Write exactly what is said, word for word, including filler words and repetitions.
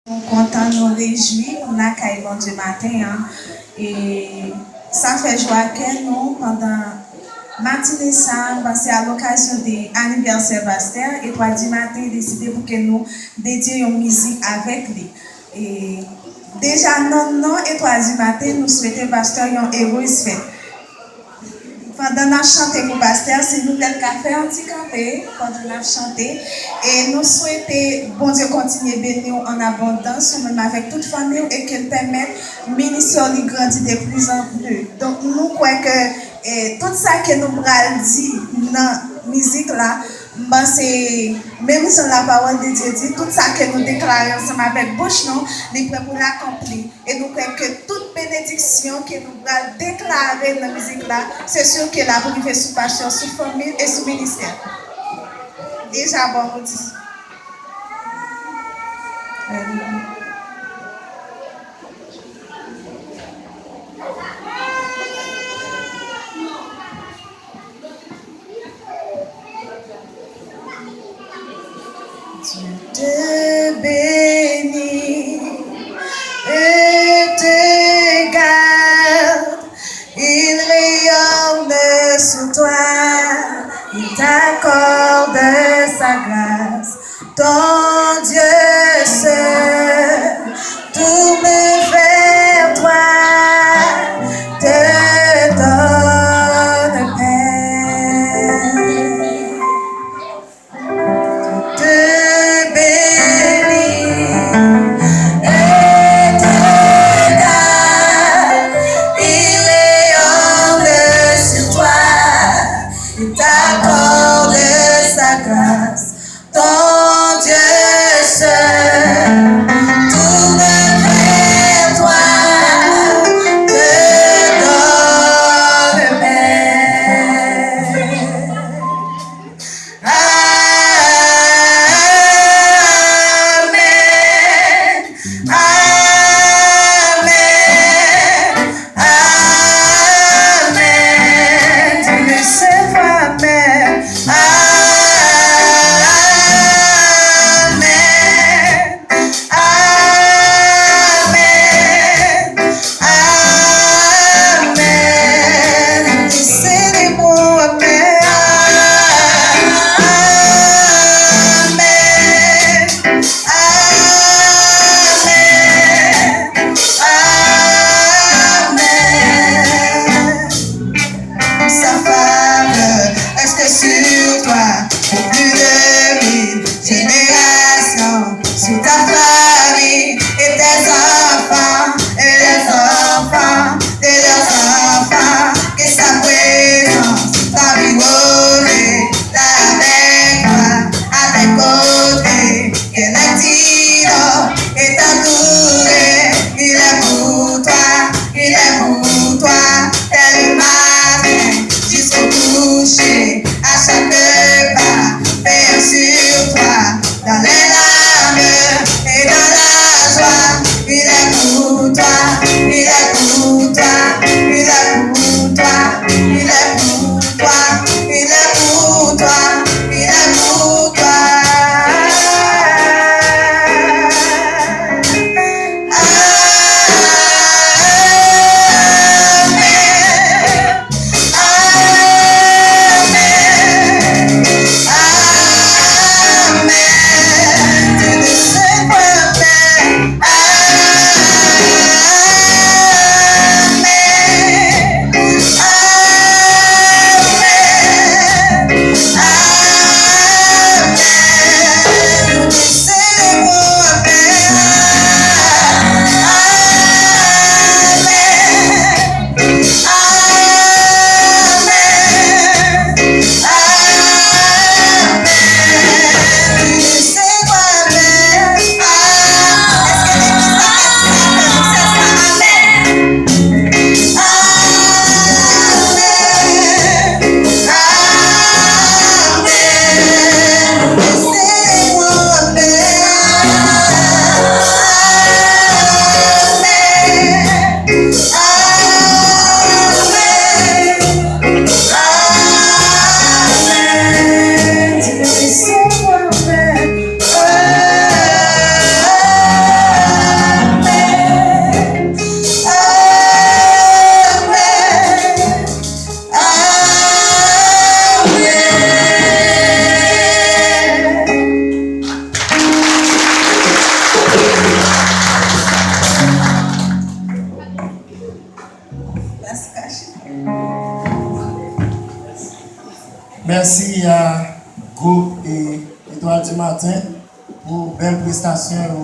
Nou kontan, nou rejwi, nou lakay Bondye maten an. E sa fè jwa kè nou pandan matine sa a, m panse a lokazyon de anivèsè pastè, e twa di maten deside pou ke nou dedye yon mizik avèk li. E deja nan non e twa di maten, nou swete pastè yon erez fèt. Pandan n ap chante pou pastè, si nou lè l ka fè yon ti kanpe pandan n ap chante. E nou swete Bondye kontinye beni w an abondans, ou menm avèk tout fanmi w, e ke l pèmèt ministè w li grandi de plus en plus. Donk, nou kwè ke, e, tout sa ke nou pral di nan mizik la, m panse, menm jan lapawòl de Dye di, tout sa ke nou deklare ansanm avèk bouch nou, li prè pou l akonpli. E nou kwè ke tout benediksyon ke nou pral deklare nan mizik la, se si ke l ap rive sou pastè, sou fanmi l e sou ministè. Deja bon, nou di. Dieu te bénit et te garde. Il rayonne sur toi, il t'accorde sa grâce. Ton Dieu se tourne vers toi, te donne paix. Te bénit et te garde, il rayonne sur toi, il t'accorde sa grâce. Ton Dieu se tourne vers toi, te donne paix. Amen. Amen. Amen. Di, resevwa, amen. Amen. Amen. Amen. Deside pou amen. Amen. Amen. Amen. Sa favè reste sur toi pour plus de mille générations, sur ta famille et tes enfants et les enfants de leurs enfants. Que sa présence t'environne, avec toi, à tes côtés. Qu'elle est dehors et entourée. Il est pour toi, il est pour toi, dès le matin jusqu'au coucher, à chaque pas, veillant sur toi, dans les larmes et dans la joie. Il est pour toi, il est pour toi, il est pour toi, il est pour toi, il est pour toi, il est pour toi. Mèsi a gwoup e Etoile du Matin pou bèl prestasyon yo